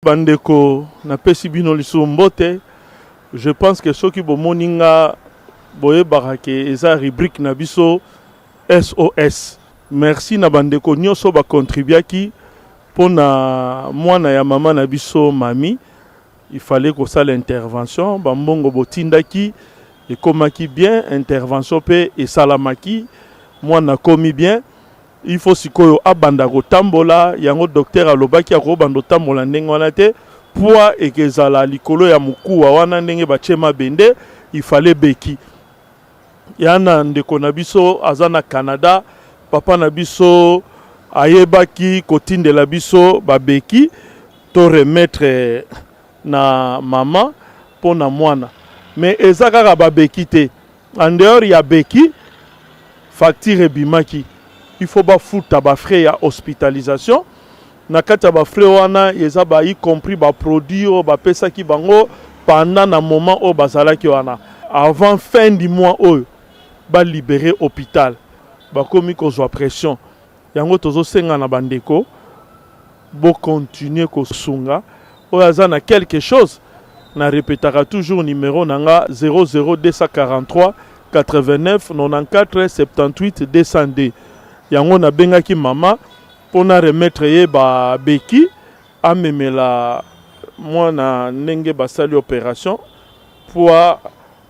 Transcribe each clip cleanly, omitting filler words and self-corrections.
Bandeko, napesi bino lisusu mbote. Je pense que soki bomoni nga, boyebaka ke eza rubrique na biso SOS. Merci na bandeko nyonso bacontribuaki mpona mwana ya mama na biso Mami. Il fallait kosala intervention. Bambongo botindaki ekomaki bien, intervention mpe esalamaki, mwana akomi bien. Il faut sikoyo abanda kotambola. Yango docteur alobaki akobanda kotambola ndenge wana te, poids ekezala likolo ya mokuwa wana ndenge batie mabende. Il fallait béquille. Ya na ndeko na biso aza na Canada, papa na biso ayebaki kotindela biso babéquilles to remettre na mama mpo na mwana. Mais eza kaka babéquilles te. En dehors ya béquilles, facture ebimaki, il faut bafuta bafrais ya hospitalisation. Na kati ya bafrais wana eza ba y compris baproduit oyo bapesaki bango pendant na moment oyo bazalaki wana. Avant fin du mois oyo balibérer hôpital, bakomi kozwa pression. Yango tozosenga na bandeko bocontinuer kosunga oyo aza na quelque chose. Na répétaka toujours numéro na nga: 00243 89 94 78 202. Yango nabengaki mama mpona remettre ye babéquilles, amemela mwana ndenge basali opération. Poids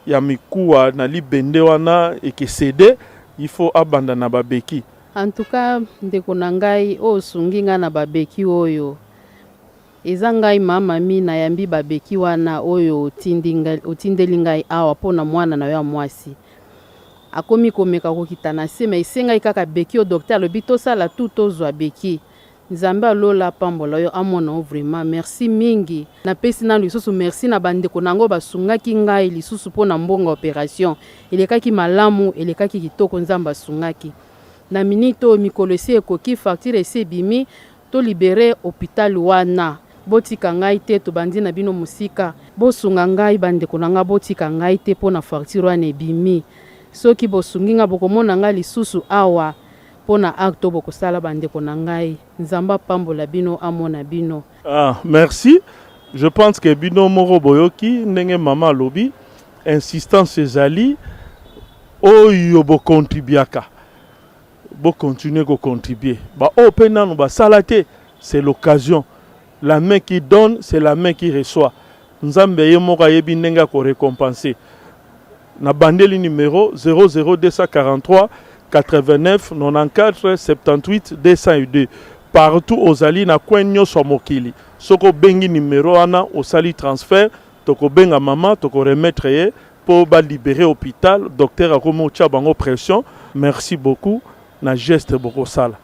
ya mikuwa na libende wana ekesede, il faut abanda na babéquilles. En tout cas, ndeko na ngai oyo osungi ngai na babéquilles oyo, eza ngai Mamami. Nayambi babéquilles wana oyo otindeli ngai awa mpo na mwana na yo ya mwasi. Akomi komeka kokita na se, mais esengai kaka béquille oyo docteur alobi tosala tu tozwa béquille. Nzambe alola apambola yo, amona yo. Vraiment merci mingi. Napesi nano lisusu merci na bandeko na yango basungaki ngai lisusu mpo na mbongo. Opération elekaki malamu, elekaki kitoko, Nzambe asungaki. Na minute oyo mikolo esi ekoki, facture esi ebimi, tolibérer hôpital wana. Botika ngai te, tobandi na bino mosika. Bosunga ngai, bandeko na ngai, botika ngai te mpo na facture wana ebimi. Soki bosungi ngai, bokomona ngai lisusu awa mpo na acte oyo bokosala. Bandeko na ngai, Nzambe apambola bino, amona bino. Ah, merci. Je pense que bino moko boyoki ndenge mama alobi. Insistance ezali oyo bocontribuaka, bocontinuer kocontribuer. Baoyo mpe nano basala te, c'est l'occasion. La main qui donne, c'est la main qui reçoit. Nzambe ye moko ayebi ndenge akorécompenser. Na bandeli numéro 00243 89 94 78 202. Partout ozali na coin nyonso ya mokili, soki obengi numéro wana, osali transfert, tokobenga mama, tokoremettre ye mpo balibérer hôpital. Docteur akomi otya bango pression. Merci beaucoup na geste bokosala.